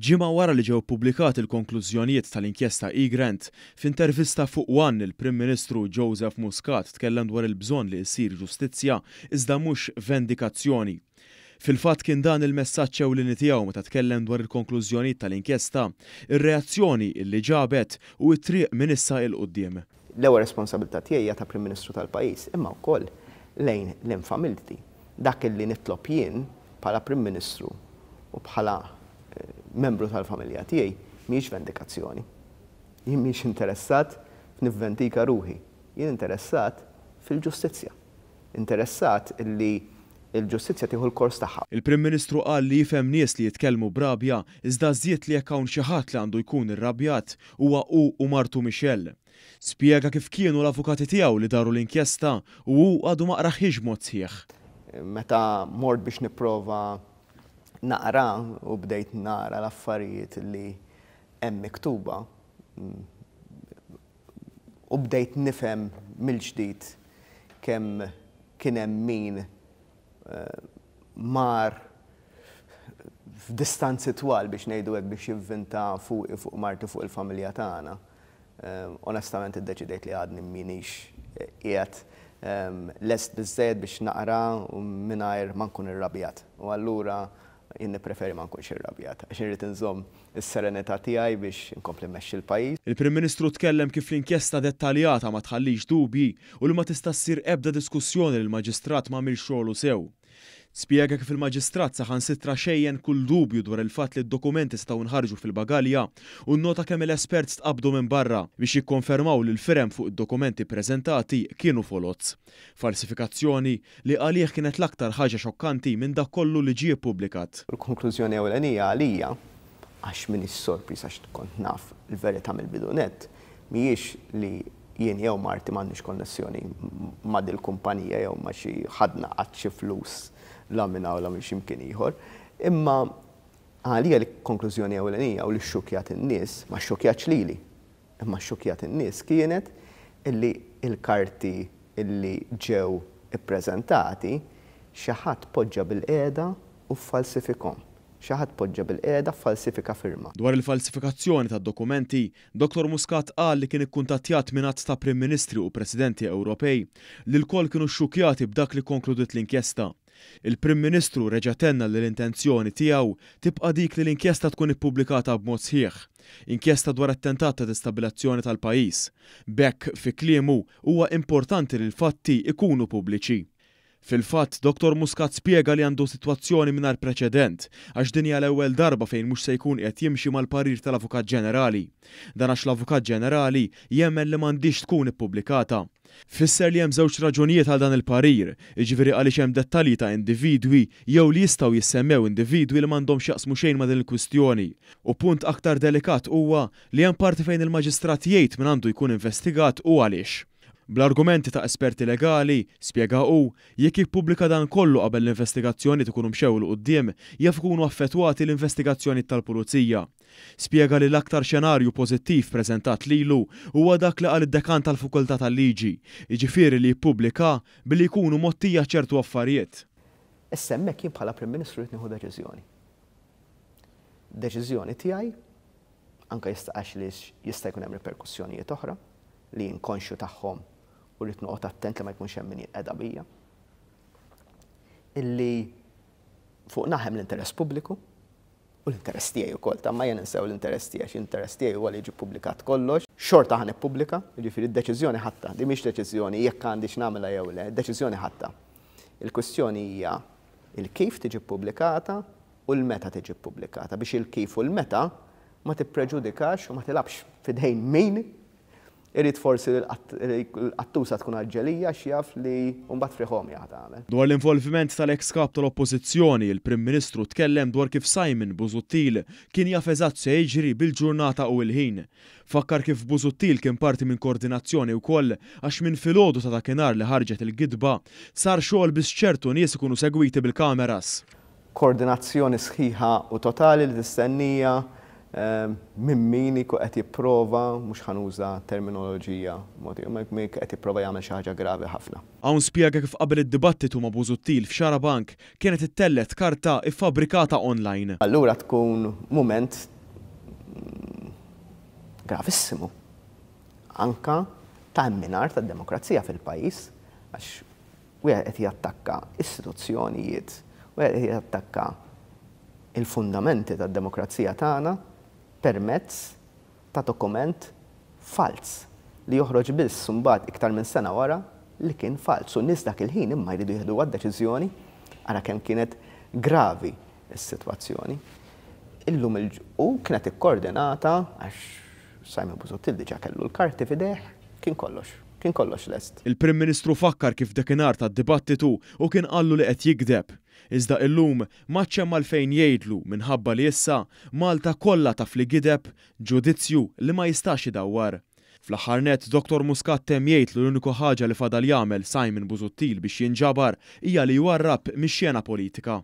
Ġimgħa wara li ġew ippubblikati l-konklużjonijiet tal-inkjesta Egrant, f'intervista fuq One il-Prim Ministru Joseph Muscat tkellem dwar il-bżonn li issir ġustizzja iżda mhux vendikazzjoni. Fil-fatt kien dan il-messaġġ ewlieni tiegħu meta tkellem dwar il-konklużjonijiet tal-inkjesta, ir-reazzjoni illi ġabet u t-triq minn issa 'il quddiem. L-ewwel responsabilità tiegħi hija ta' Prim Ministru tal-pajjiż, imma wkoll lejn l-infamilti. Dak li nitlob jien bħala Prim Ministru u bħala membru tal-familja tiegħi mhijiex vendikazzjoni. Jien m'iniex interessat f'nivvendika ruħi. Jien interessat fil-ġustizzja. Interessat li l-ġustizzja tieħu l-kors tagħha. Il-Prim Ministru qal li jifhem nies li jitkellmu b'rabja iżda żied li jekk hawn xi ħadd li għandu jkun irrabjat huwa hu u martu Michelle. Spjega kif kienu l-avukati tiegħu li daru l-inkjesta u hu għadu ma qrahiex b'mod sħiħ. Meta mort biex nipprova naqra u bdejt nara l-affarijiet li hemm miktuba u bdejt nifhem mill-ġdid kemm kien hemm min mar f'distanzi twal biex ngħidu hekk biex jivvinta fuqi, fuq marti, fuq il-familja tagħna. Onestament iddeċidejt li għadni m'iniex qiegħed lest biżżejjed biex naqra mingħajr ma nkun irrabjat. U allura jien nippreferi ma nkunx irrabjat għax irrid inżomm is-serenità tiegħi biex inkompli mmexxi l-pajjiż. Il-Prim Ministru tkellem kif l-inkjesta dettaljata ma tħallix dubji u li ma tista' ssir ebda diskussjoni li l-Maġistrat m'għamilx xogħlu sew. Spjega kif il-Maġistrat saħansitra xejjen kull dubju dwar il-fatt li d-dokumenti setgħu nħarġu fil-bagalja u nnota kemm il-espert tqabbdu minn barra biex jikkonfermaw li l-firem fuq id-dokumenti ppreżentati kienu foloz. Falsifikazzjoni li għalih kienet l-aktar ħaġa xokkanti minn dak kollu li ġie ppubblikat. Il-konklużjoni ewlenija għalija, għax m'iniex sorpriż għax kont naf il-verità mill-bidu nett, mhijiex li jien jew marti m'għandniex konnessjoni ma' dil-kumpanija jew ma' xi ħadna qatt xi flus la minn hawn la minn xi mkien ieħor. Imma għalija l-konklużjoni ewlenija u li xxukkjat in-nies, ma xxukkjatx lili, imma xxukkjat in-nies kienet illi l-karti illi ġew ippreżentati xi ħadd poġġa bilqiegħda u ffalsifikhom. Xi ħadd poġġa bilqiegħda ffalsifika firma. Dwar il-falsifikazzjoni tad-dokumenti, Dottor Muscat qal li kien ikkuntattjat minn għadd ta' Prim Ministri u Presidenti Ewropej li lkoll kienu xxukkjati b'dak li kkonkludiet l-inkjesta. Il-Prim Ministru reġa' tenna li l-intenzjoni tiegħu tibqa' dik li l-inkjesta tkun ippubblikata b'mod sħiħ. Inkjesta dwar attentat ta' destabilazzjoni tal-pajjiż. B'hekk, fi kliemu, huwa importanti li l-fatti jkunu pubbliċi. Fil-fatt, Dottor Muscat spjega li għandu sitwazzjoni mingħajr preċedent, għax din hija l-ewwel darba fejn mhux se jkun qiegħed jimxi mal-parir tal-Avukat Ġenerali. Dan għax l-Avukat Ġenerali jemmen li m'għandhiex tkun ippubblikata. Fisser li hemm żewġ raġunijiet għal dan il-parir, jiġifieri għaliex hemm dettalji ta' individwi jew li jistgħu jissemmew individwi li m'għandhom x'jaqsmu xejn ma' din il-kwistjoni. U punt aktar delikat huwa li hemm parti fejn il-Maġistrat jgħid min għandu jkun investigat u għaliex. Bl-argumenti ta' esperti legali, spjega hu, jekk jippubblika dan kollu qabel l-investigazzjonijiet ikunu mxew 'il quddiem, jaf ikunu affettwati l-investigazzjonijiet tal-Pulizija. Spjega li l-aktar xenarju pożittiv preżentat lilu huwa dak li qal id-Dekan tal-Fakultà tal-Liġi, jiġifieri li jippubblika billi jkunu mgħottija ċertu affarijiet. Issa hemmhekk jien bħala Prim Ministru rrid nieħu deċiżjoni. Deċiżjoni tiegħi, anke jista' għax li jista' jkun hemm riperkussjonijiet oħra li jien konxju tagħhom u rrid noqgħod attent li ma jkunx hemm min jinqeda bija. Illi fuq naħa hemm l-interess pubbliku u l-interess tiegħi wkoll, ta' ma jien ninsew l-interess tiegħi, għax l-interess tiegħi huwa li jiġi ppubblikat kollox. Xorta ħa nippubblika, jiġifieri d-deċiżjoni ħadtha, di mhix deċiżjoni jekk għandix nagħmilha jew le, d-deċiżjoni ħadtha. Il-kwistjoni hija il-kif tiġi ppubblikata u l-meta tiġi ppubblikata biex il-kif u l-meta ma tippreġudikax u ma tilgħabx f'idejn min irid forsi li l-qattusa tkun għaġġelija għax jaf li mbagħad friħomja ħa tagħmel. Dwar l-involviment tal-eks Kap tal-Oppożizzjoni, il-Prim Ministru tkellem dwar kif Simon Busuttil kien jaf eżatt x'se jiġri bil-ġurnata u l-ħin. Fakkar kif Busuttil kien parti minn kordinazzjoni wkoll għax minn filgħodu ta' dakinhar li ħarġet il-gidba, sar xogħol biex ċertu nies ikunu segwiti bil-kameras. Koordinazzjoni sħiħa u totali li tistennija. Minn min ikun qed jipprova, mhux ħa nuża terminoloġija mod ieħor, min qed jipprova jagħmel xi ħaġa gravi ħafna. Hawn spjega kif qabel id-dibattitu ma' Busuttil f'Xarabank kienet ittellgħet karta iffabbrikata online. Allura tkun mument gravissimu anka ta' imminar tad-demokrazija fil-pajjiż għax wieħed qed jattakka istituzzjonijiet, wieħed qed jattakka il-fundamenti tad-demokrazija tagħna permezz ta' dokument falz li joħroġ biss imbagħad iktar minn sena wara li kien falz u n-nies dak il-ħin imma jridu jieħduha d-deċiżjoni. Ara kemm kienet gravi s-sitwazzjoni. Illum il u kienet ikkoordinata għax Simon Busuttil diġà kellu l-karti f'idejh, kien kollox, kien kollox lest. Il-Prim Ministru fakkar kif dakinhar tad-dibattitu hu kien qallu li qed jigdeb. Iżda illum m'għadx hemm għalfejn jgħidlu minħabba li issa Malta kollha taf li gideb, ġudizzju li ma jistax idawwar. Fl-aħħar nett Dottor Muscat temm jgħid li l-uniku ħaġa li fadal jagħmel Simon Busuttil biex jinġabar hija li jwarrab mix-xena politika.